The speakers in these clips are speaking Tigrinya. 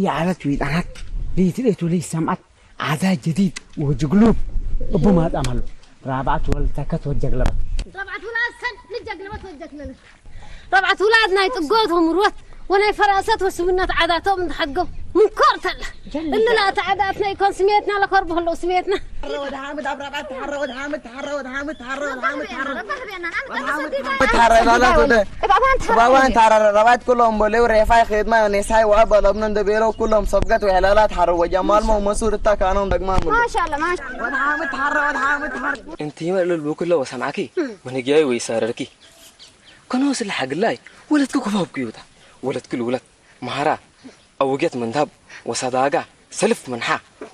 የዓለት ዊጣናት ለይቲ ለይቱ ለይሰምዓት ዓዛ ጀዲድ ወጅግሉብ እቡ ማጣም ኣሎ። ራብዓት ወልተከት ወጀግለበት። ራብዓት ውላሰን ንጀግለበት ወጀግለበት። ራብዓት ውላድ ናይ ጥጎት ወምርወት ወናይ ፈራሰት ወስብነት ዓዳቶም እንተሓገው ምንኮር ተላ። እልላ ተዓዳትና ይኮን ስሜትና ለኮርብ ህለው ስሜትና። ወደ ሓምድ ኣብ ራብዓት ተሓረ፣ ወደ ሓምድ ተሓረ፣ ወደ ሓምድ ተሓረ፣ ወደ ሓምድ ተሓረ። ተሓረ ላላት ወደ ባባን ተሓረ ራብዓት ኩሎም በለው ሬፋይ ኸድማ ኔሳይ ወኣ በለብነ እንደ ቤለው ኩሎም ሰብገት ወያላላ ተሓረ ወጃማልሞ መሱር እታ ካኖም ደግማ ሙሉ። ማሻአላ ማሻ ወደ ሓምድ ተሓረ፣ ወደ ሓምድ ተሓረ። እንቲ ይመልል ብኩሎ ወሰምዓኪ ምን ህግያይ ወይ ሰረርኪ ከኖ ስለ ሓግላይ ወለትኪ ኩፋብኪ ይውታ ወለትኪ ልውለት ማራ ኣውጌት መንታብ ወሳዳጋ ሰልፍ መንሓ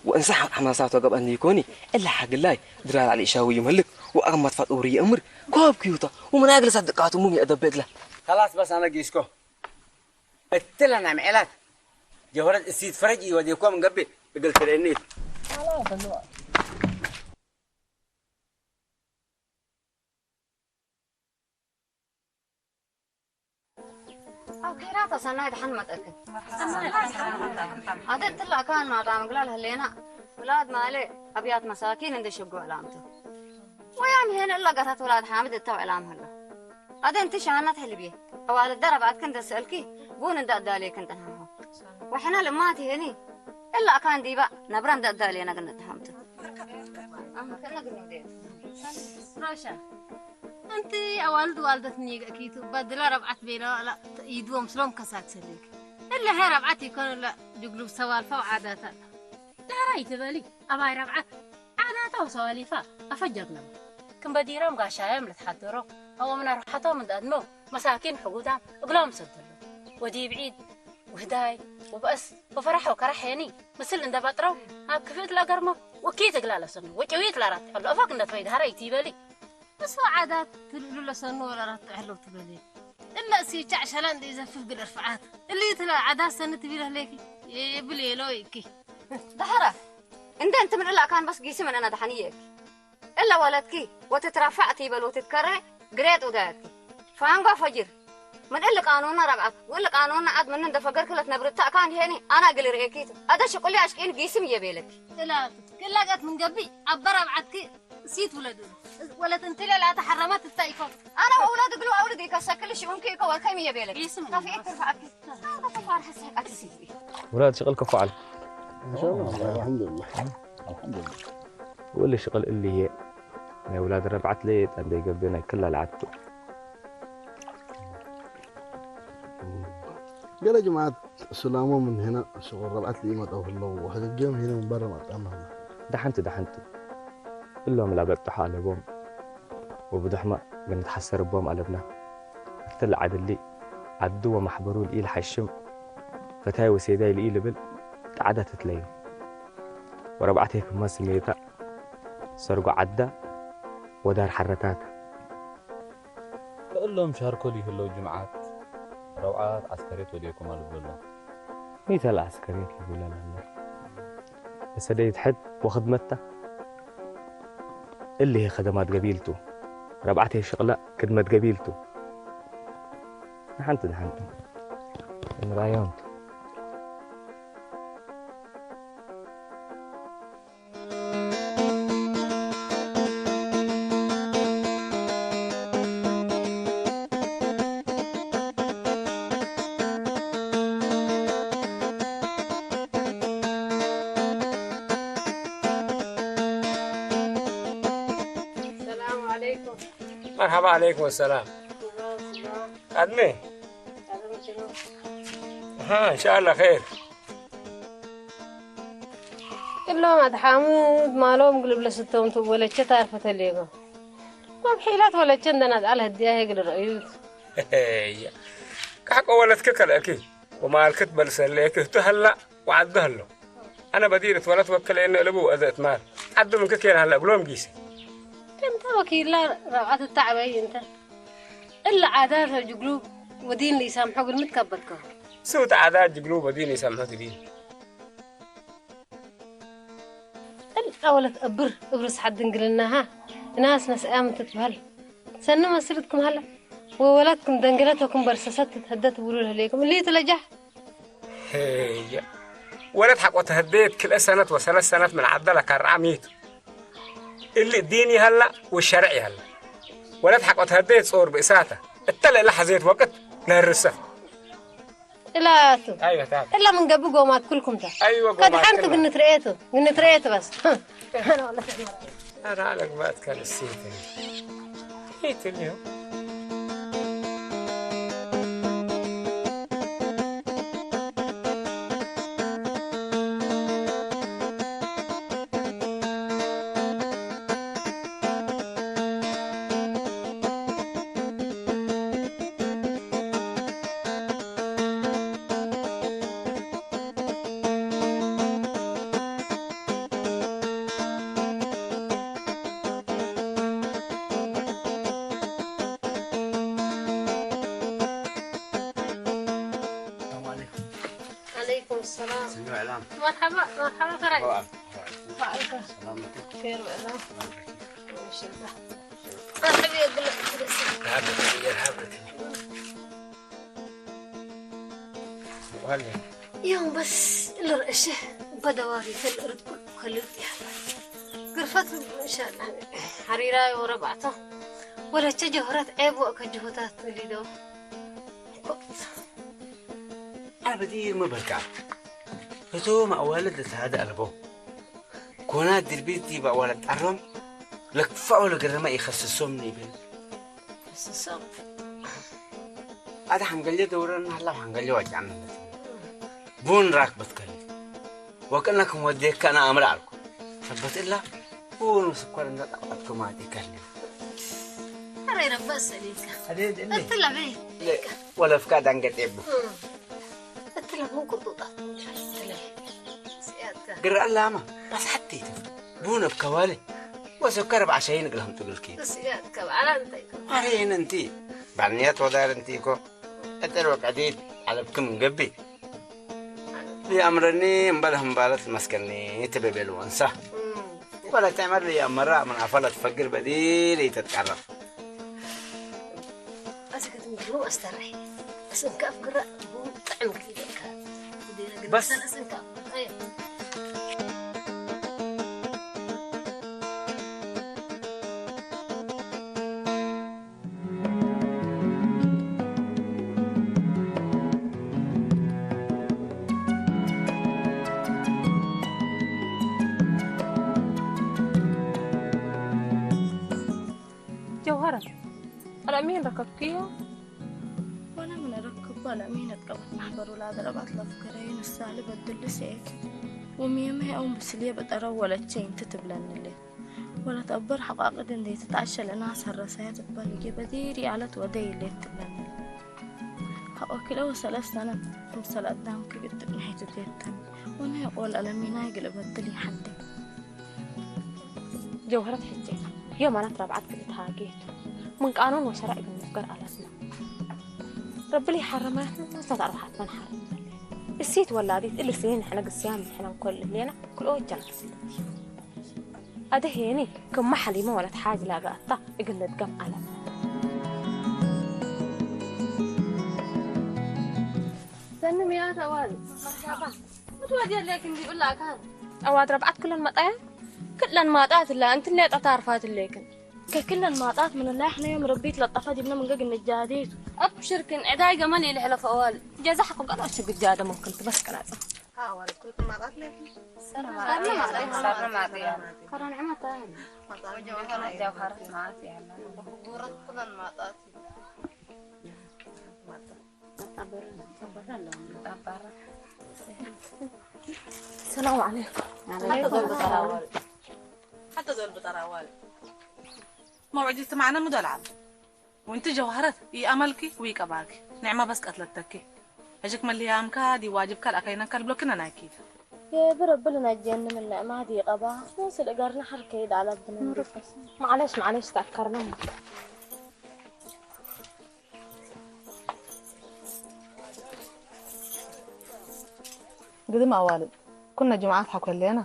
ወእንሳ ሓማሳት ወገብ ኣንዲኮኒ እላ ሓግላይ ድራር ዓሊ ሻዊ ይመልክ ወኣግማት ፋጥ ውሪ ይእምር ኮብ ኪዩታ ወመናግል ሳት ድቃቱ ሙም የደበድላ خلاص بس أنا قيسكو እትለና ምዕላት ጀሆረት እሲት ፈረጅ ይወዲኮም ገቢ እግል ትርእኒት ኣኪራ ተሰናይ ደሓን መጠክን ኣደ ትላእካን ማዳ ምግላል ህሌና ውላድ ማለ ኣብያት መሳኪን እንደ ሽጉ ዕላምቱ ወያም ይሄን እላ ጋታት ውላድ ሓምድ እተው ዕላም ህሎ ኣደ እንቲ ሻሃናት ሕልብየ ኣዋልደ ረብዓትክን ደስእልኪ ቡን እንዳ ኣዳልየክን ጠናምሆ ወሕና ልማት ይሄኒ እላ ኣካን ዲባ ነብራ እንዳ ኣዳልየና ግን እተሃምቱ ኣመከና ግን ወደ ራሻ ኣንቲ ኣዋልድ ዋልደት ኒገእኪቱ በድላ ረብዓት ቤላ ዋላ ይድዎም ስሎም ከሳት ሰሊክ እለ ሀ ረብዓት ይኮን እለ ድግሉብ ሰዋልፋ ዓዳታ ዳራ ይትበሊ ኣባይ ረብዓት ዓዳታ ወሰዋሊፋ ኣፈጀግና ክንበዲሮም ጋሻዮም ለትሓደሮ ኣቦምና ርሓቶም እንዳድመው መሳኪን ሕጉዳም እግሎም ሰደሎ ወዲ ብዒድ ውህዳይ ወበእስ ወፈራሕ ወከራሕ ሄኒ ምስል እንደበጥረው ኣብ ክፍእት ለገርሞ ወኪት እግላለሰኑ ወጭዊት ለራት ሕሎ እፋክ እንደትፈይ ዳራ ይትይበሊ እሱ ዓዳት ትልሉ ለሰኑ ወለራት ትዕለው ትበል እለ እሲ ቻዕ ሸላ እንደ ይዘፍፍ ግደር ፍዓት እሊ ትለ ዓዳት ሰኒ ትቢለ ህሌኪ የብል የሎ ይኪ ዳሕራ እንደ እንት ምን እላ ካን በስ ጊሲ ምን አና ዳሕንየ እለ ወለትኪ ወትትረፋዕ ትይበል ወትትከረ ግሬጥ ውዳያትኪ ፋንጓ ፈጅር ምን እል ቃኖና ረብዓት ወእል ቃኖና ዓድ ምን እንደ ፈገር ክለት ነብርታ ካን ሄኒ አና ግል ርኤኪት አደ ሽቁሊ አሽቂን ጊስም የቤለኪ እላ ክላጋት ምን ገቢ አበ ረብዓትኪ ሲት ውለዱ ወለት እንት ሌላ ተሐረመት እንታይ ይኮን አና ወውለድ ግሉ አውልድ ይከሰክል ሽኡንኪ ይኮ ወከም የቤለኪ ጊስም ካፊ ትርፋዕኪ አና ተፋርሐ ሰቃት ሲት ውላድ ሽቅል ከፋዓል إن شاء الله. الحمد لله. الحمد لله. ወለ ሽቅል እልየ ናይ ውላድ ረብዓት ለየጣ እንደይገብእ ናይ ክላ ለዓቱ ገለ ጅምዓት ስላሞም እንሄና ሽቅል ረብዓት ለይመጠው ህለው ወሕግግዮም ሄነ ምንባር ረማጣና ህለ ደሓንቲ ደሓንቲ እሎም ላበጥሖ ኣለቦም ወብድሕማ ግን ንትሓሰርቦም ኣለብና እትል ዓድሊ ዓዱ ወማሕበሩ ልኢል ሓሽም ፈታይ ወሴዳይ ልኢል ልብል ጣዕዳ ትትለዩ ወረብዓተይ ክማ ስሜታ ሰርጎ ዓዳ ወዳር ሓረታት ክእሎም ሻርኮል ይህለው ጅምዓት ረብዓት ዓስከሬት ወዴኩም ኣልብሎ ሚተል ዓስከሬት ልብለል ኣሎ እሰደይ ትሕድ ወኽድመታ እልህ ኸደማት ገቢልቱ ረብዓተይ ሽቕላ ክድመት ገቢልቱ ንሓንቲ ንሓንቲ እንራዮንቱ السلام عليكم. مرحبا عليكم السلام. أدمي. ها إن شاء الله خير. እሎም ኣድሓምድ ማሎም ግልብለ ስተውም ትወለቸ ታርፈ ተሌጎ ወብሒላት ወለቸ እንደናት ኣል ህድያ ሄግል ረእዩት እያ ካሕቆ ወለትክ ከልእኪ ወማልክት በልሰሌክ ህቱ ሀላ ወዓዱ ሀሎ ኣነ በዲር እትወለት ወከለ እነ እልቡ እዘ እትማል ዓዱ ምንክ ኬን ሀላ እግሎም ጊስ ከምታ ወኪላ ረብዓት እታዕበይ እንተ እለ ዓዳት ጅግሉ ወዲን ይሳምሖ ግልምት ከበትከ ስውት ዓዳት ጅግሉ ወዲን ይሳምሖ ትዲን እልቀ ወለት እብር እብር ስሓት ድንግልናሃ እናስ ነስኣያ ምን ትትበሃል ሰኒ መስልትኩም ሃላ ወወላትኩም ደንገለት ወኩም በርሰሰት ትትሀደት ውሉ ለህሌኩም እሊ ትለጃህ ሄየ ወለት ሓቆ ተህደየት ክልኤ ሰነት ወሰለስ ሰነት ምን ዓደለ ካርዓ ሚቱ። እሊ ዲን ይሀላ ወሸርዕ ይሀላ። ወለት ሓቆ ተህደየት ጾር ብእሳታ። እተ ለእላ ሐዘየት ወቅት ነህርሰ። እላቱ። ኣይወ፣ ታብ። እላ ምን ገብ ጎማት ኩልኩም ታ። ኣይወ፣ ጎማት ከድሓንቱ ኩልና። ግን ንትርኤቱ፣ ግን ንትርኤቱ በስ። ኣረ፣ ኣረ፣ ግባት ካልእ ሴት። ሴት ልዩ። السلام عليكم. عليكم السلام. سميع العام. مرحبا، مرحبا فرج. مرحبا. وعليكم. سلامتك. خير والله. سلامتك. ما شاء الله. مرحبا يا قلة. هابط، يا هابط. وهلا. يوم بس اللي رأشه بدواري في الأرض كل، كل فيها. قرفت إن شاء الله. حريرة وربعته. ولا تجهرت عيب وكجهوتات اللي دو. ኣበዲር ምበልካ እቶም ኣዋልድ ለተሃደ ኣልቦ ኮና ድርቢት ዲብ ኣዋልድ ጣሮም ለክፋኦ ለገረመ ይኸስሶም ንብል። ከስሶም። ኣደ ሓንገልዮ ደውረና ሃላ ሓንገልዮ ዋጫ መለት ቡን ራክበት ከል ወቅና ክንወደካ ና ኣምራ ኣልኩ ሰበት እላ ቡን ስኳር እንዳጣቀጥኩ ማለት ይከል። ኣረ ረበስ ሰሊካ። ኣደ ደለ። እትላ በይ። ወለፍካ ዳንገጤ ቡ። እትላ ቡን ቁርጡጣት። እትላ። ሲያትካ። ግራ ኣላማ ባስ ሓተይተ ቡን ኣብ ከዋለ ወሰከረ ብዓሻይን እግልሃም ትግልኪ። ሲያትካ። ኣላ እንታይ። ኣረ እንቲ ባንያት ወዳር እንቲኮ። እጥር ወቀዲት ዓለብክም እንገቢ። ሊኣምረኒ እምበል ህምባለት መስከኒ ትበቤል ወንሳ። ወላ ተዕመር ሊኣመራ ምን ኣፈላ ትፈግር በዲል ይተትቀረብ። أسكت من جنوب أستريح. أسنكاف قراء. طعم كذا. بس. أسنكاف. أيوة. ጀውሃራ፣ ኣልኣሚን ረከብክዮ? ወላ ምን ረከብኩ፣ ኣልኣሚን እትቀበት ማሕበር ውላድ ረብዓት ለፍቅረይ ንሳሊ በድል ሴት ወሚየመ ያውን ብስልየ በጠረው ወለቼ እንት ትብለንሌ። ወለት ኣበር ሐቃቅድ እንዴ ትታሸለና ሰረሳያ ትባል ጌ በዲር ያለት ወደ ይሌት ትብለንሌ። ሐቆ ኪሎ ወሰለስ ሰነት ክምሰል ኣዳም ክግድ ንሒቱ ዴተን ወነ የቆል ኣለሚና ይግል በድል ይሐንዴ። ጀውሀረት ሕጂ ዮማናት ረብዓት ክልተ ሃጌቱ ምን ቃኖን ወሸራዕ እግል ንፍገር ኣለትና። ረቢ ለይሓረማያትና ማስታት ኣርባሓት መን ሓረም። እሲት ወላዲት እልስኒ ንሕነ ግስያም ንሕነ እንኮል ህሌና ክልኦ ጀናስ። ኣደ ሄኒ ክማ ሓሊመ ወለት ሓጅ ላጋኣታ እግል ለድገም ኣለም። ሰኒ ሚያት ኣዋል። መርሓባ። ምትወድየለይክ እንዲ ብላካን። ኣዋድ ረብዓት ክለን መጣያ? ክለን ማጣት እላ፣ እንትን ሌጣ ታርፋት እሌክን። ከክለን ማጣት ምን ላይ ሕነ ዮም ረቢት ለጠፋ ዲብነ ምንገግ እንጃዴቱ። أبشركن عداي جمال يلحلف أوال. ጀዛሕኩም ቀን ኣሽግጃደ መምክን ትበስ ቀናጽ። ኣዋል ኩልኩም ማጣት ሌክን። ሰላም ሰላም ማጣት። ሰላም ማጣት። ከረን ዕመታ። ጀውሃረት ማጣት ያለ። ጉረት ኩለን ማጣት። ሰላም ዓለይኩም። ሓተ ዞል ብጠራዋል። ሓተ ዞል ብጠራዋል። መውዕድ እጅትማዕና ምዶል ዓል። ወንቲ ጀውሃረት ይኣመልኪ ወይ ቀባርኪ። ንዕማ በስ ቀትለተኪ። ሕጅክ መልያምካ ዲ ዋጅብካ ለኣካይነካ ልብሎክና ናይኪድ። የብረብል ናጀን ምን ንዕማ ዲ ቀባ። ስለ እገርና ሓር ከይድ ዓለብን እንዲፈስ። ማዕለሽ፣ ማዕለሽ ተኣከርና። ግድም ኣዋልድ ኩነ ጅምዓት ሓኮሌና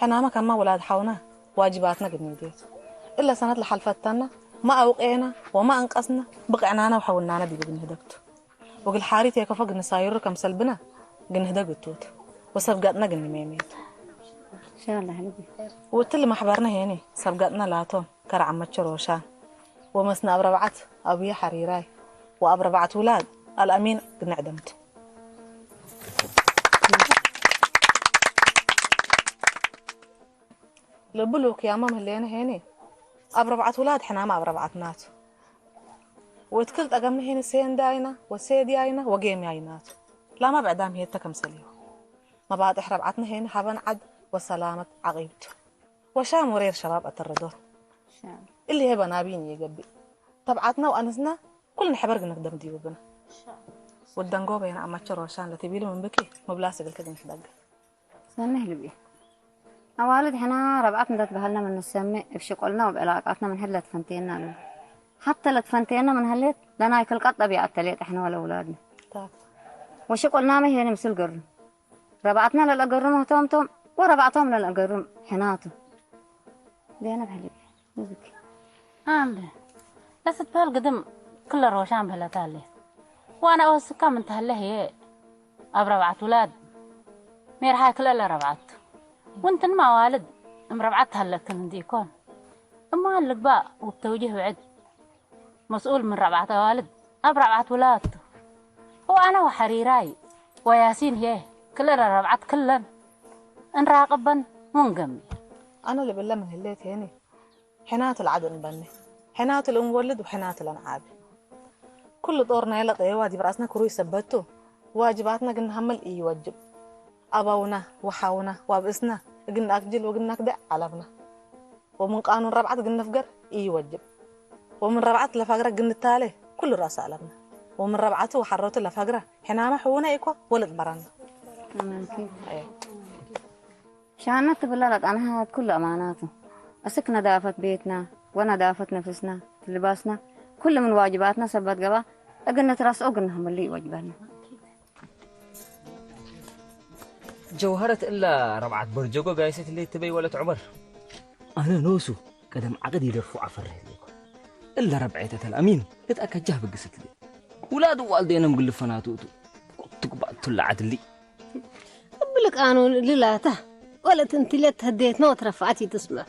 ሕናመ ከማ ውላድ ሓውና ዋጅባትና ግድም ይዴቱ። እለ ሰነት ለሓልፈተና ማ ኣውቄና ወማ እንቀስና ብቕዕናና ወሐውናና ዲብ ግንህደግቱ። ወግል ሓሪት የከፎ ግንሳይሩ ከምሰል ብና ግንህደግ እቱት። ወሰብ ገጥነ ግን ሜሜት። ሻላ ሕልቢ ውትል ማሕበርነ ሄኒ ሰብ ገጥነ ላቶም ከረዓ መቸ ሮሻን ወመስነ ኣብ ረብዓት ኣብየ ሓሪራይ ወኣብ ረብዓት ውላድ ኣልኣሚን ግንዕ ደምቱ ልብሉ ክያማ ምህሌነ ሄኒ ኣብ ረብዓት ውላድ ሕናማ ኣብ ረብዓት ናቱ ወትክል ጠገምነ ሄኒ ሴንዲ ኣይና ወሴዲ ኣይና ወጌሚ ኣይናቱ ላማ ብዕዳም ሄተ ከምሰልዮ መባጥሕ ረብዓትነ ሄኒ ሃበን ዓድ ወሰላመት ዓቂብቱ ወሻም ወሬር ሸባብ ኣተረዶት እሊ ሄበን ኣቢን እየ ገብእ ተብዓትና ወኣንስና ኩል ንሕበር ግንክደም ዲብብና ወደንጎ በየን ኣማቸ ሮሻን ለትቢሉ ምንብኪ ምብላስ እግልክ ግንክደግ ሰምሕ ልቢ ኣዋልድ ሕና ረብዓት እንዳትበሃልና ምንሰምዕ እብ ሽቆልና ወብዕላቃትና ምንህለት ፈንቴና ኣሎ ሓተ ለትፈንቴና ምንህሌት ለናይ ክልቀት ጠቢዓት ተሌጥ ሕና ወለ ውላድና ወሽቆልና መሄን ምስል ገሩ ረብዓትና ለለገሩም ህቶምቶም ወረብዓቶም ለለገሩም ሕናቱ ዜና ብሕልቢ ሙዚክ ኣምበ ለስትበል ግድም ክለ ሮሻን በለታ ኣለ ዋና ወስካ ምን ተህለ ህየ ኣብ ረብዓት ውላድ ሜርሓ ክለለ ረብዓት ውንትን ማዋልድ እም ረብዓት ተህለክን እንዲ ይኮን እማ ልግባእ ውብ ተውጅህ ብዕድ መስኡል ምን ረብዓት ኣዋልድ ኣብ ረብዓት ውላድ ወኣነ ወሐሪራይ ወያሲን ህየ ክለለ ረብዓት ክለን እንራቅበን ውንገሚ ኣነ ልብለ ምን ህሌት ሄኒ ሕናት ልዓድ እንበኒ ሕናት ልእንወልድ ወሕናት ለንዓቢ ኩሉ ጦር ናይ ለጠየ ዋጅብ ራስና ክሩይ ሰበቱ ዋጅባትና ግንሃመል ኢይወጅብ ኣባውና ወሓውና ዋብእስና እግን ኣክጅል ወግን ኣክድዕ ዓለብና ወምን ቃኑን ረብዓት ግንፍገር ኢይወጅብ ወምን ረብዓት ለፋግራ ግንታለ ኩሉ ራስ ኣለብና ወምን ረብዓቱ ወሓረቱ ለፋግራ ሕናማ ሕውና ኢኮ ወለጥ በራና ሻነት ትብላ ለጣናሃት ኩሉ ኣማናቱ እስክ ነዳፈት ቤትና ወነዳፈት ነፍስና ትልባስና ኩሉ ምን ዋጅባትና ሰበት ገባ እግነት ራስኦ ግንህምሉ ይወጅበና ጀውሀረት እላ ረብዓት በርጀጎ ጋይሰት ለይትበይ ወለት ዑመር ኣነ ኖሱ ቀደም ዓቅድ ይደርፉ ዓፈር ህሌኮ እላ ረብዐተ ተልኣሚን እት ኣከጃህ ብግስት ሊ ውላድ ዋልዴ ነም ግልፈናቱ እቱ ትጉባእ ቱላ ዓድሊ እብል ቃኑን ልላታ ወለት እንትለት ህዴትና ወትረፋዓት ይትስመር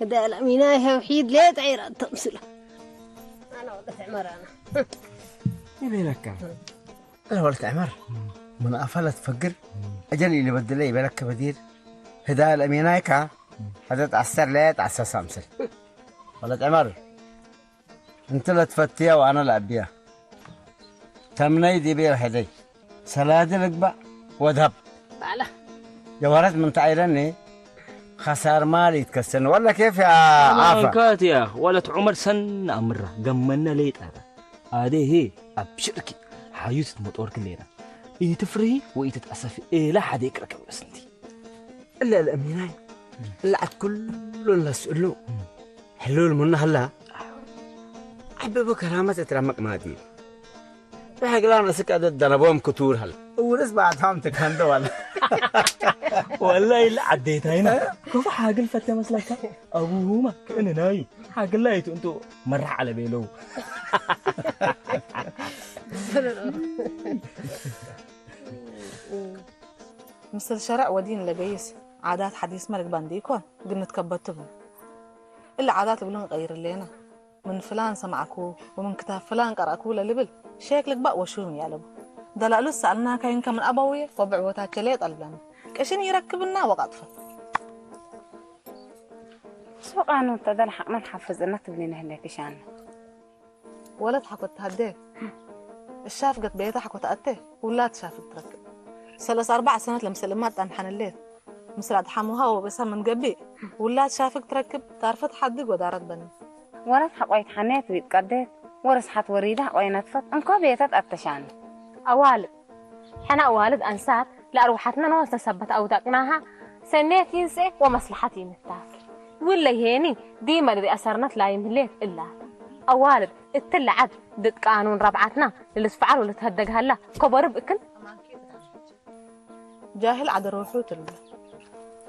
ህዳ ልኣሚና ይሀውሒድ ሌጣ ይራ ተምስላ ኣና ወለት ዕመራና ይቤለካ ወለት ዕመር ምን ኣፈለ ትፈግር እጀን ኢልበድለ ይበለከ በዲር ህዳ ለእሜናይካ ሀደት ዓሰር ለየት ዓሰሳ ምስል ወለት ዕመር እንት ለትፈትያ ወአነ ለአብያ ተምነይ ዲቤ ወሐደይ ሰላዲ ልግባእ ወድሀብ ባላ ጀዋረት ምን ተዓይረኒ ኸሳር ማል ይትከሰኒ ወላ ኬፍ ያ ዓፋ ማንካት ያ ወለት ዑመር ሰን ኣምራ ገመነ ለይጣታ ኣዴሄ ኣብ ሽርኪ ሓዩት መጦርክ ሌና ኢትፍርሂ ወኢትትኣሰፊ ኤላ ሓደ ይቅረከብ ስንቲ እለ ለእሚናይ እለ ዓድ ኩሉ ለስእሉ ሕሉል ሙና ህላ ዓበበ ከራመት እትራመቅ ማዲ ብሕግላ ነስቀ ደደነቦም ክቱር ህላ እውርስ ባዕታም ትከንደ ዋላ ወላሂ ለዓዴታይና ክፉ ሓግል ፈተ መስለካ ኣቡሁማ ክእንናዩ ሓግላ ይትእንቱ መራሕ ዓለቤለው ምስል ሸረዕ ወዲን ለገይስ ዓዳት ሓዲስመ ልግባ እንዲኢኮን ግምት ከበትቡ እሊ ዓዳት እብሉ ንቀይር ሌና ምን ፍላን ሰማዕኩ ወምን ክታብ ፍላን ቀረእኩ ለልብል ሼክ ልግባእ ወሹም እያለቡ ደላእሉ ሰኣልናካይን ከምን ኣበውየ ወብዕቦታቸ ለየ ጠልብለና ቅሽን ይረክብና ወቃጥፈ ሱቃኑ ተደል ሓቅመን ሓፍዝና ትብሊ ንህለ ክሻን ወለት ሓኮት ተሃደ እሻፍገት ቤታ ሓኮት ኣተ ውላድ ሻፍግ ትረክብ ሰለስ ኣርባዕ ሰነት ለምስልማት ጣንሓንሌት ምስል ኣድሓሙሃ ወብእሳ ምን ገቢእ ውላድ ሻፍግ ትረክብ ታርፈት ሓድግ ወዳረት በኒ ወለት ሓቆይት ሓኔት ዊት ቀዴት ወርስሓት ወሪዳ ሓቆይ ነትፈት እንኮ ቤተት ኣተሻኒ ኣዋልድ ሕና ኣዋልድ ኣንሳት ለኣርዋሓትና ንወስተ ሰበት ኣውዳቅናሃ ሰኔት ይንሴ ወመስልሓት ይንታክ ውለ ይሄኒ ዲመ ልዲ ኣሰርነት ላይምህሌት እላ ኣዋልድ እትለ ዓድ ድት ቃኑን ረብዓትና ልልስፍዓል ወልትሀደግሃላ ከበርብ እክል ጃህል ዓደ ሮሑ ትልብል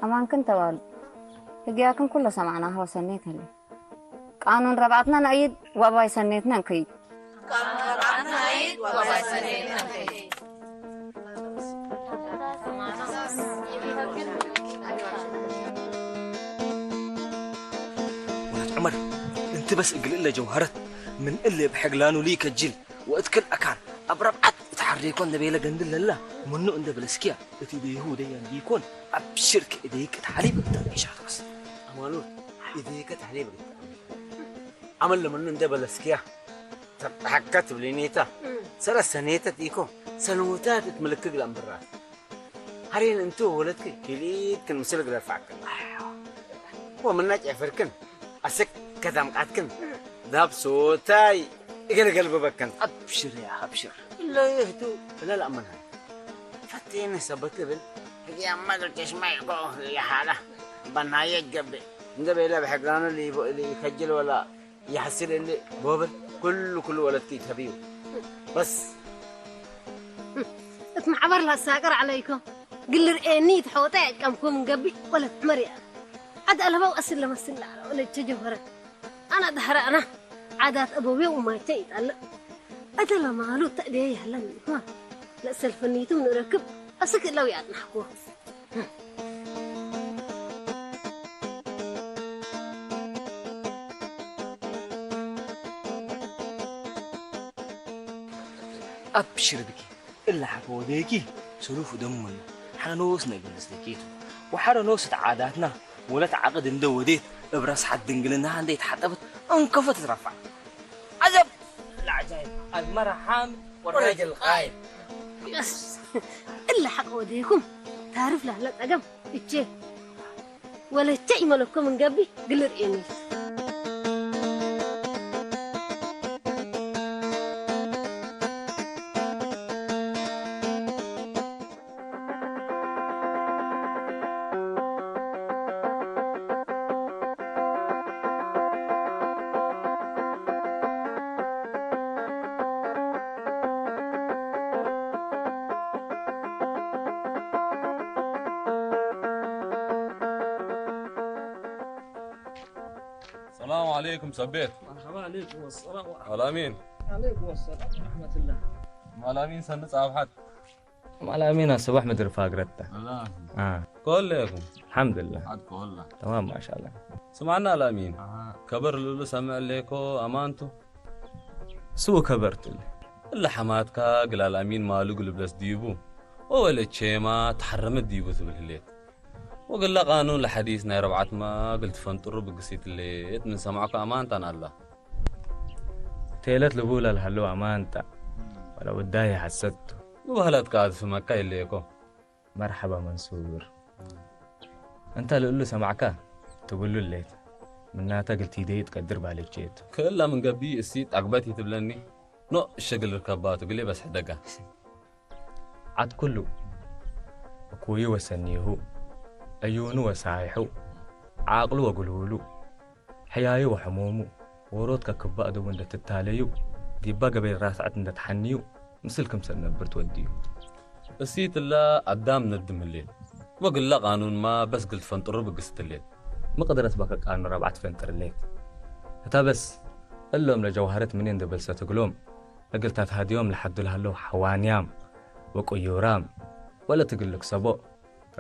ኣማንክን ተባሉ ህግያክን ኩሎ ሰማዕናሃ ወሰኔት ህሊ ቃኑን ረብዓትና ነእይድ ወኣባይ ሰኔትና እንክይድ ቃኑን ረብዓትና ነእይድ ወኣባይ ሰኔትና እንክይድ መር እንቲ በስ እግል እለ ጀውሀረት ምን እለ ብሐግላኑ ሊ ከጅል ወእትክል አካን አብ ረብዓት እት ሐሬኮ እንደ ቤለ ገንድል ለላ ምኑ እንደ በለስኪያ እቲ ደይሁ ደያ እንዲኮን አብሽር ከእደይክ እት ሐሊብ እግል ተንቂሻት በስ። አማኑል እደይከ እት ሐሊብ እግል ተንቂሻት። አመል ለምኑ እንደ በለስኪያ ተብሐከት ብሊኔታ ሰለስ ሰኔተት ኢኮ ሰንውታት እት ምልክግ ለእምብራት ሀሬን እንቱ ወለድክ ክልኢትክን ምስል ግረፋክን ወምና ጨፍርክን አሰክ ከተምቃትክን ዳብ ሶታይ እገለገልብበከን። አብሽር ያ አብሽር። ለይህቱ ለልአመንሃ ፈቴነ ሰበት እብል ሕጊ አማግር ጨሽማ ይቆ የሓላ በናየ ገብእ እንደ ቤለ ብሕግራኑ ሊከጅል ወላ يحسن اللي بوبر كل كل ولد كي تبيو بس. اتمعبر لا ساقر عليكم. قل رئيني تحوطي كم كوم قبي ولا تمريا. عاد ألبا وأسل لما سل على ولا تجوهرة. أنا ظهر أنا عادات أبوي وما تيت على. أتلا مالو تأدي يهلن ها. لا سلفنيتم نركب أسك لو يعطنا حقوق. አብሽር ብኪ እላ ሐፈ ወደኪ ስሉፍ ደመዩ ሐረኖስ ነግንስ ደኬቱ ወሐረኖስ ተዓዳትና ወለት ዓቅድ እንደ ወዴት እብ ረስሓት ድንግልና እንደ የተሓጠበት እንከፈ ትትረፋዕ። አጀብ ለዐጃይብ አልመራ ሓምድ ወራጅል ቃይም። እላ ሐቅ ወደኩም ታርፍ ላለ ጠገም እቼ ወለቸ ይመለኮ ምን ገቢ ግልር ኤኒ። السلام عليكم سبيت. مرحبا عليكم السلام ورحمة الأمين. عليكم السلام ورحمة الله. الأمين سنة صافحت. ማል አሚን አስባሕ ምድር ፋግረታ الله. አ كلكم. አልሐምዱሊላህ عاد كلها. ተማም ማሻአላ ስማና አልአሚን ከበር ልሉ ሰምዕ ሌኮ አማንቱ ስው ከበርትል እለ ሐማትካ ግላል አሚን ማሉግ ልብለስ ዲቡ ወወለ ቼማ ተሐረመት ዲቡ ትብል ህሌት ወግላ ቃኑን ለሐዲስ ናይ ረብዓት ማግል ትፈንጥሩ ብግሲት ሌት ምን ሰማዕኩ አማንታን አላ ቴለት ልቡላ ለሃለው አማንታ ወላ ውዳይ ሐሰቱ ብባህላትካ አትፍመካ ይሌኮ መርሐባ መንሱር እንተ ልእሉ ሰማዕካ ትብሉ ሌት ምናተ ግልቲደይ ትቀድር ባለቼት ክእላ ምን ገቢ እሲ ጣግበት ይትብለኒ ኖ እሸግል ርከባቱ ግሌ በስሕ ደጋ ዓት ኩሉ እኩዩ ወሰኒሁ ዕዩኑ ወሳይሑ ዓቅሉ ወጉልውሉ ሕያዩ ወሕሙሙ ወሮት ከክባእ ድቡ እንደትታለዩ ዲባ ገበይ ራስዐት እንደትሓንዩ ምስል ክምሰል ነብር ትወድዩ። እሲትላ አዳም ነድም ህሌት ወግላ ቃኑንማ በስ ግል ትፈንጥሩ ብግስት ህሌት። ምቅድረት በከ ቃኑ ረብዓ ትፈንጥርሌት። እታ በስ እሎም ለጀውሃረት ምኔ እንደ በልሰት እግሎም እግል ታትሃድዮም ለሐዱ ለሀለው ሐዋንያም ወቅዩራም ወለ ትግል ልክሰቦ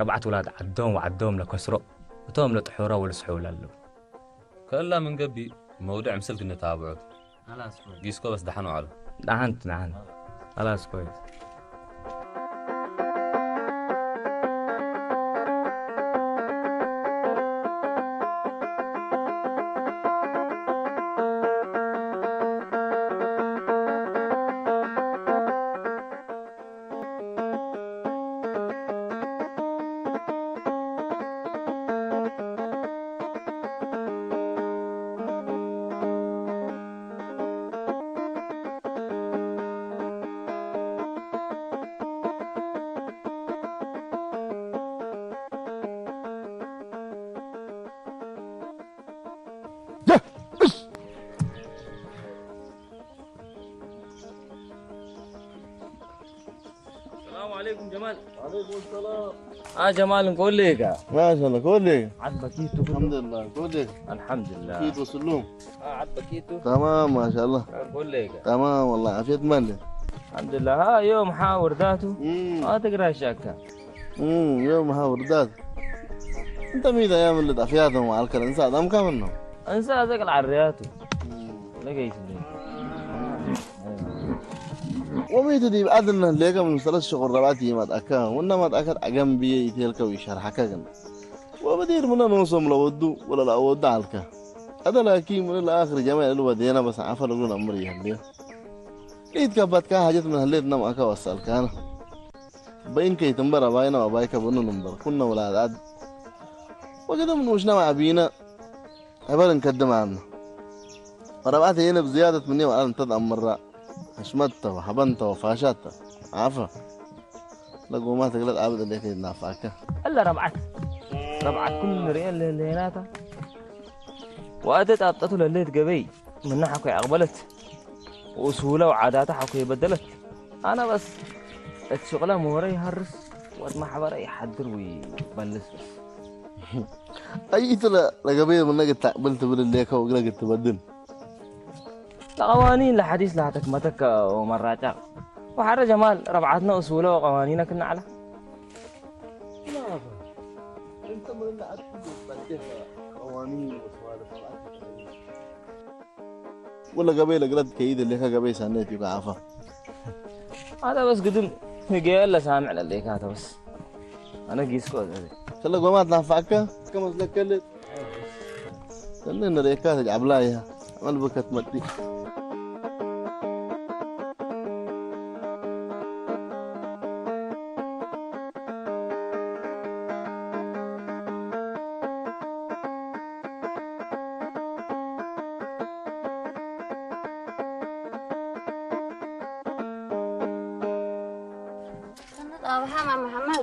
ረብዓት ውላድ ዓዶም ወዓዶም ለከስሮ እቶም ለጥሑራ ወልስሑ ላለው። ከእላ ምን ገቢእ መውድዕ ምስል ክንታብዑ ጊስኮ በስ ደሓን ዋዕሉ። ደሓንት ደሓን خلاص كويس السلام عليكم جمال. عليكم السلام. اه جمال نقول لك. ما شاء الله كلك. عاد بكيتو. الحمد لله كلك. الحمد لله. كيت وسلوم. اه عاد بكيتو. تمام ما شاء الله. نقول لك. تمام والله عافية مالك. الحمد لله ها يوم حاور ذاته. مم. ما تقرا شاكا. مم. يوم حاور ذات. انت ميدا يا ولد عافياتهم وعلى الكلام انسى دم كامل نو. እንሳ ዘቅል ዓርያቱ ለገይስ ወቤት ዲብ ኣድና ሌከ ምን ሰለስ ሽቁር ረባት ይመጣካ ወና መጣካ ጣገም ብየ ይቴልከ ይሸርሓካ ግን ወበዲር ምነ ነውሶም ለወዱ ወለ ለወዱ አልካ አደላኪ ምን ለአኽር ጀማ ለወዴና በስ አፈ ለጉን አምር ይህል ኢት ከባትካ ሐጀት ምን ህሌት ነም አካ ወሰልካና በይን ከይት እምበር አባይና አባይከ በኑ እምበር ኩነ ወላድ አድ ወገደ ምን ውሽና አቢና عبر نقدم عنه. ربعت هنا بزيادة مني وأنا تد أمر حشمتها وحبنتها وفاشتها. عفا. لقوا ما تقلت عبد اللي كي نافعك. እለ ረብዓት ረብዓት ኩሉ ንርእየን ለህለየናታ ወኣተ ጣብጠቱ ለለየት ገበይ ምና ሓኮይ ኣቕበለት ወእስውለ ወዓዳታ ሓኮይ በደለት ኣነ በስ እቲ ሽቕለ ምወረ ይሃርስ ወት ማሕበረ ይሓድር ወይ በልስ በስ ኣይትለ ለገበይ ምነግ ታዕብል ትብል እሌከ ወግረግ ትበድል ለቐዋኒን ለሓዲስ ለሃተክመተከ ወመራጫ ወሓረ ጀማል ረብዓትነ እስውለ ወቐዋኒነ ክናዕላ ولا قبيلة قلت كيد اللي كان قبيل سنة يبقى عفا هذا بس قدم هي لا سامع لليك هذا بس أنا قيس كل هذا كل قومات نفعك كم أصلك كل سنة ريكات جاب لا يا عمل بكت مدي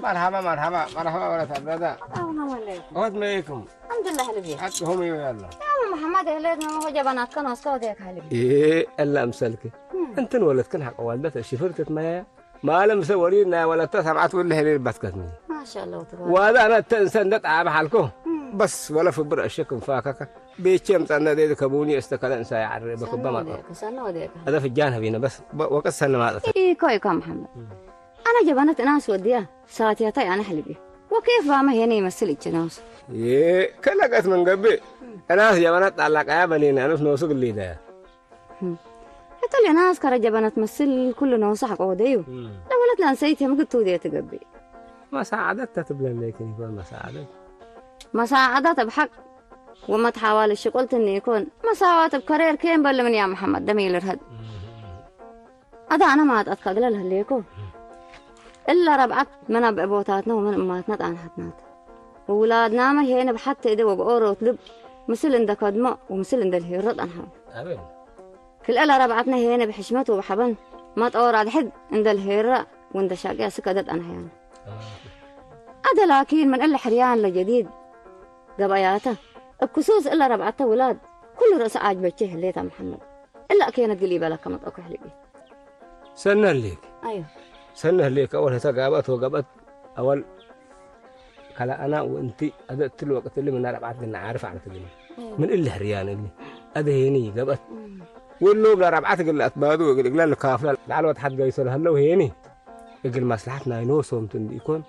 مرحبا مرحبا مرحبا ولا تعبدا السلام عليكم. الحمد لله لبي. حتى هم يلا. يا محمد هليت ما هو جبنا كان وصل ديك هلبي. إيه إلا أمسلك. أنت ولدك حق والدته شفرت ما ማለም ሰብ ወሊድና ወለተ ሰብዓት ውልሕ ኢለ ይባትከትኒ ማሻአላህ ተባረክ ዋዛ ነተ እንሰ እንደ ጣዕብ ሓልኮ እም። በስ ወለ ፍብር እሽክ እንፋከከ ቤቼ ምጸነ ደይ ከቡኒ እስተከለ እንሳ ያዕረ በክበ ሰኖ ማጠ ወዲያከ ሰኖ ወዲያከ ኣደ ፍጃን ህቢነ በስ በ- ወቀት ሰነ ማጠ ኢኮ ኢኮ መሐመድ ኣነ ጀባነት እናስ ወዲያ ሳትያታይ ኣነ ሕልቢ ወኬፍ ባመ ሄነ ይመስል እችናውስ ከለቀት መንገብእ እናስ ጀባነት ጣላቃያ በኔና ንስ ነውሱ ግሊዳያ ሕቶ ሌና እስከ ረጀበና ትመስል ኩሉ ነውሳሕ ቆወደዩ ለወለት ለአንሰይት የምግድ ትውድየ ትገብእ መሳዓደት ተትብለለይክን ይኮን መሳዓደት መሳዓዳት እብ ሐቅ ወመትሓዋል ሽቁልትኒ ይኮን መሳዋት እብ ከሬር ኬን በል ምን ያ መሐመድ ደሚል ርሀድ አዳ አነ ማጣት ከግለ ለህሌኮ እለ ረብዓት ምን አብዕቦታትና ወምን እማትና ጣንሐትናት ወውላድናመ ሄነ ብሐቲ እደ ወብኦሮት ልብ ምስል እንደ ከድሞ ወምስል እንደ ልሄሮ ጣንሐው። ክልኤ ለረብዓትነ ሄነ ብሕሽመት ወብሐበን መጠወር አድሕድ እንደ ልሄረ ወእንደ ሻቅያ ስከደት አነህያነ። አደ ላኪን ምን እለ ሕርያን ለጀዲድ ገበያተ እብ ክሱስ እለ ረብዓተ ውላድ ኩሉ ርእሰ አጅበቼ ህሌት አመሐመድ። እለ አኬነ ግል ኢበለከ መጠኩ ሕልቢ። ሰነ ህሌክ። አዮ። ሰነ ህሌክ አወል ህተ ጋብአት ወገብአት አወል ከለአና ወእንቲ አደ እትል ወቅት እሊ ምና ረብዓት ግና ዓርፍ ዓለት እግል ምን እሊ ሕርያን እሊ አደ ሄኒ ገብአት ወሎ እግላ ረብዓት እግል አትባዱ እግል እግላ ልካፍላ ለዓል ወትሓት ገይሶ ለሀለው ሄኒ እግል መስለሓት ናይ ኖሶም ትንዲ ኢኮን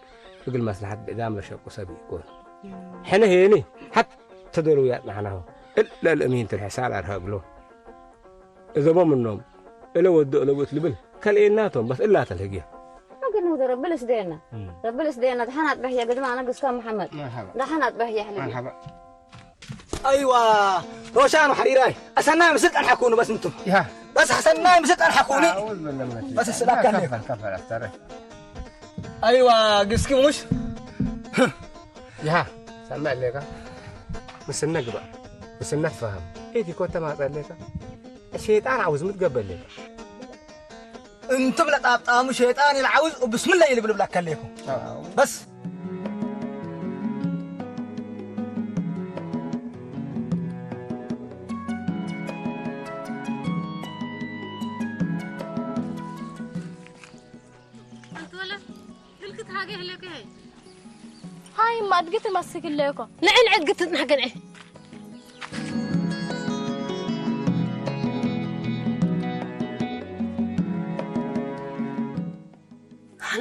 እግል መስለሓት ብዕዳም ለሸቁ ሰብ ኢኮን ሕነ ሄኒ ሓት ተደልውያት ናሕናሁ እለ ልእሚን ትልሕሳል አርሀ እግሎ እዘቦ ምኖም እለ ወዶ እለ ውእት ልብል ከልኤናቶም በስ እላ ተልህግያ። أقول نهدر ربي لسدينا. ربي لسدينا دحنا أطبح يا قدما أنا قسكا محمد. مرحبا. دحنا أطبح يا حلبي. مرحبا. أيوة. روشان وحريراي. أسناي مسلت أنا حكوني بس أنتم. يا. بس حسناي مسلت أنا حكوني. أعوذ بالله من الشيطان. بس السلاح كان كفر، كفر، أسترح. أيوة، قسكي مش؟ يا. سمع لك. مسنك بقى. مسنك فهم. إيه في كنت ما أسأل لك؟ الشيطان عاوز متقبل لك. እንቱም ለጣብጣሙ ሸይጣን ኢልዓውዝ ብስምላህ ኢልብል ብላካ ኣለይኩም። በስ። هاي ما أدقت مسك الليكو. نعن عدقت نحقن عيه.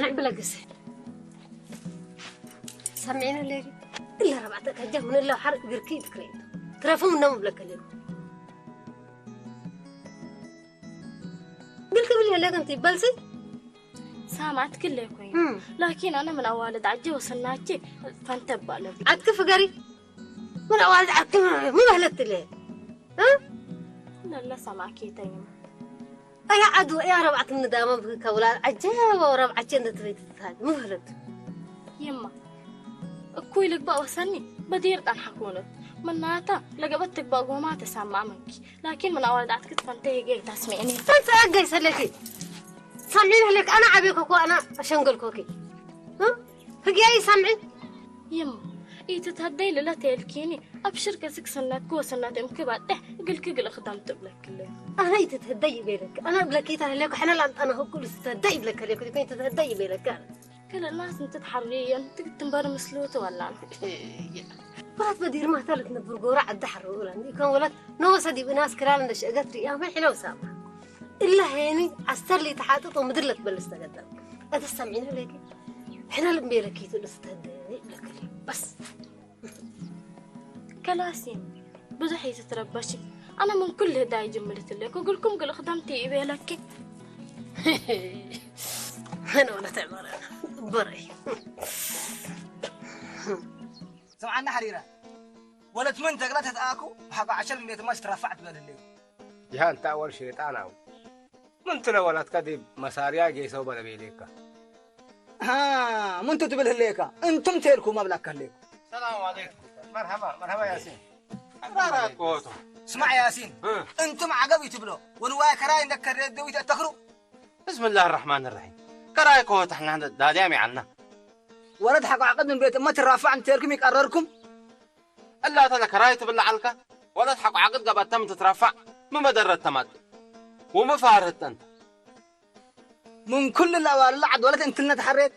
ንዕብለ ግዜ ሰሚዕኒ ሌሊ እለ ረባዕተ ከጃ ምን እለ ሓር እግርኪ ትክረይቶ ክረፉ ምኖም እብለካ ኣለኹ። ግል ክብል የለ ከምቲ ይበልሲ። ሳማዕት ክለ ኮይኑ። እም። ላኪን ኣነ ምን ኣዋልድ ዓጀ ወሰናቼ ፈንተባለ። ዓድኪ ፍገሪ። ምን ኣዋልድ ዓድኪ ምን በህለት ትለ? እ? ለለ ሰማዕኪ ተይም። ኣያ ዓዱ፣ ኣያ ረብዓት ምን ዳማ ብከውላ ዓጀ ወረብዓቼ እንደ ትበይ ትታል። ምን በህለት? የማ። እኩይ ልግባእ ወሰኒ በዲር ጣን ሓኮነት። መናታ ለገበት ትግባእ ጎማ ተሳማ መንኪ። ላኪን ምን ኣዋልድ ዓድኪ ትፈንተ ሄገ ይታስሚዕኒ። ፈንተ ኣገይ ሰለኪ። ሳሚን ህለክ ኣና ዓቤኮ እኮ ኣና ኣሸንገልኮኪ። እ? ህግያይ ሳምዒ። ይም፣ ኢትትህደይ ልለ ተየልኪኒ፣ ኣብ ሽርከ ስክ ሰናትኪ ወሰናት እምኪ ባጤሕ፣ እግልኪ ግል እኽዳም ትብለክለ። ኣነ ኢትትህደይ ይቤለክ፣ ኣነ ብለኪ ተህለኩ፣ ሕነ ላምጣና ህኩል ዝተህደይ ይብለክ፣ ለኩ፣ ኢትትህደይ ይቤለክ። ከለናስ እንትትሓርየን ትግትንበር ምስሉ ትወላን። ብራት በዲር ማታ ልትነብር ጎራ ዓዲ ሓረው እላ። እንዲ ከም ወለት ነወሰ ዲብ እናስ ክላል እንደ ሸገት ሪያ፣ ምን ሕነው ሳባ። እላ ሄኒ፣ ዓስተር ሊትሓጥጥ ወምድር ለትበልስ ተገጠም። እትሰምዒና ለኪ? ሕነ ልምቤ ለኪ ትልስ ተደ ይብለክሊ። በስ። ከላሲ፣ ብዙሕ እዩ ትትረበሺ። ኣነ ምን ኩል ህዳይ ጅምልት ለኩ፣ ግልኩም ግል እኽዳምቲ ይቤለኪ። ሕነ ወለት ዕመረ፣ በረይ። ስምዓና ሓሪራ። ወለት ምን ተግላ ተትኣኩ፣ ብሓቋ ዓሸር ቤት ማሽ ትራፋዕ ትበልልዩ። ይሃ እንታ ወል ሸይጣን ኣው። ምን ትለ ወላትካ ዲብ መሳርያ ጌሰው በለ ቤሌካ። ሃ፣ ምን ትብል ህሌካ? እንቱም ቴልኩ መብላካ ህሌኩ። ሰላም ዓለይኩም። መርሐባ፣ መርሐባ ያሲን። መርሐባ ቆቶ። ስማዕ ያሲን፣ እ። እንቱም ዓገብ ይትብሎ። ወንዋይ ከራይ እንደ ከሬት ደዊት እተኽሩ። ብስምላህ ራሕማን ራሒም። ከራይ ኮሆት ኣሕና ዳልያም ይዓልና። ወለት ሓቋ ዓቅድ ምን ቤት እማ ትራፋዕ እንቴልኩም ይቀረርኩም። እላ ተለ ከራይ ትብላ ዓልካ፣ ወለት ሓቋ ዓቅድ ገባተም ትትራፋዕ፣ ምመደረት ተማጥ። ወምፋርህት እንተ። ምን ኩል ለዋልላ ዓድ ወለት እንትነት ሓሬት።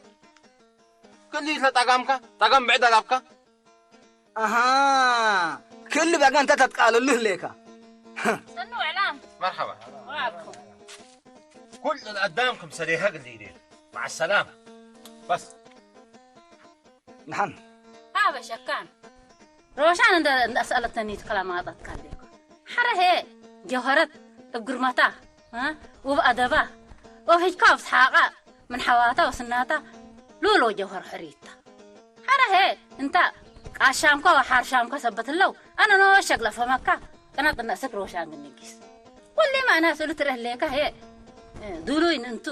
ክሊ ለጣጋምካ፣ ጣጋም ብዕድ ኣላብካ። ኣሃ፣ ክል በጋ እንተ ተትቃለሉ ህሌካ። ሰኑ ዕላም። መርሐባ። ወዓልኩም። ኩል ኣዳምኩም ሰዴሃ ግዲ ኢዴ። መዓ ሰላም። በስ። ንሓን። ሃበ ሸካን። ሮሻን እንደ-፣ እንዳሰኣለተኒ ትከላ ማጣት ካለኮ። ሓረሄ ጀውሀረት እግርማታ፣ እ? ውብ ኣደባ፣ ወፊጅካ ኣብ ሰሓቃ፣ ምን ሓዋታ ወስናታ፣ ሉሎ ጀውሀር ሕሪታ። ሓረሄ እንታ ቃሻንኳ ወሓርሻንኳ ሰበት ለው፣ ኣነ ኖ ሸግለ ፈመካ፣ ቅነጥ እነእስክ ሮሻን ግንጊስ። ወሌ ማና ስሉ ትረህሌካ ሄ፣ እ፣ ዱሉይ ንእንቱ፣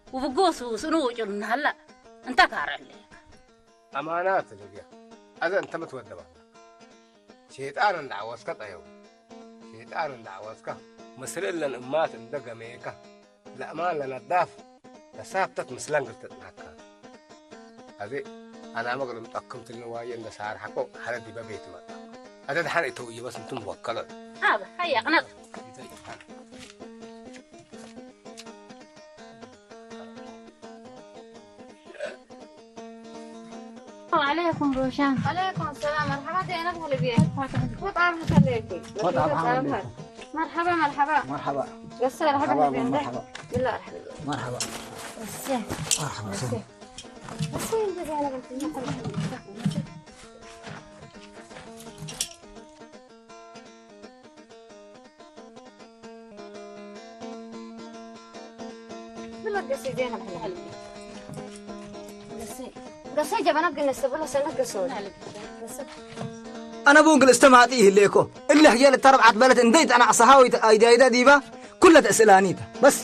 ውብጎሱ ስእኑ ውጩል እናሃላ፣ እንታ ካረሌካ። ኣማናት ልብያ፣ ኣዘ እንተ ምትወደባ። ሸይጣን እንዳዓወስካ ጠየው። ሸይጣን እንዳዓወስካ፣ ምስል እለን እማት እንደ ገመየካ፣ ለእማን ለነዳፍ፣ ተሳብተት ምስለን ግልትጥናካ። ኣዜ፣ ኣናመ ግልምጠኩም ትልንዋየ እንደ ሳርሓኮ፣ ሓደ ዲበ ቤት መጣ። ኣዘ ደሓን እተው ይበስ እንቱም ወከሎት። ኣብ፣ ሃያ፣ ቅነጥ። وعليكم روشان. عليكم السلام، مرحبا، زينب هلا بيك. وطعم خليكي. وطعم خليكي. مرحبا، مرحبا. مرحبا. قصي، مرحبا مرحبا، بيك. مرحبا. بالله، مرحبا. مرحبا. قصي. مرحبا، قصي. سلام. قصي، انت زينب، انت مرحبا. ብለገሰ ዜና ብሕልሓል። ገሰ፣ ገሰ ጀበና ግን ነስተብሎ ሰነት ገሰ ወለ። ገሰ። ኣነ ቡን ግል እስተማጢ ይህሌኮ። እለ ህየል እተረብዓት በለት እንደይ ጠናቅሰሃ ወይ ኣይዳይዳ ዲባ ኩለ ተእስላኒታ። በስ።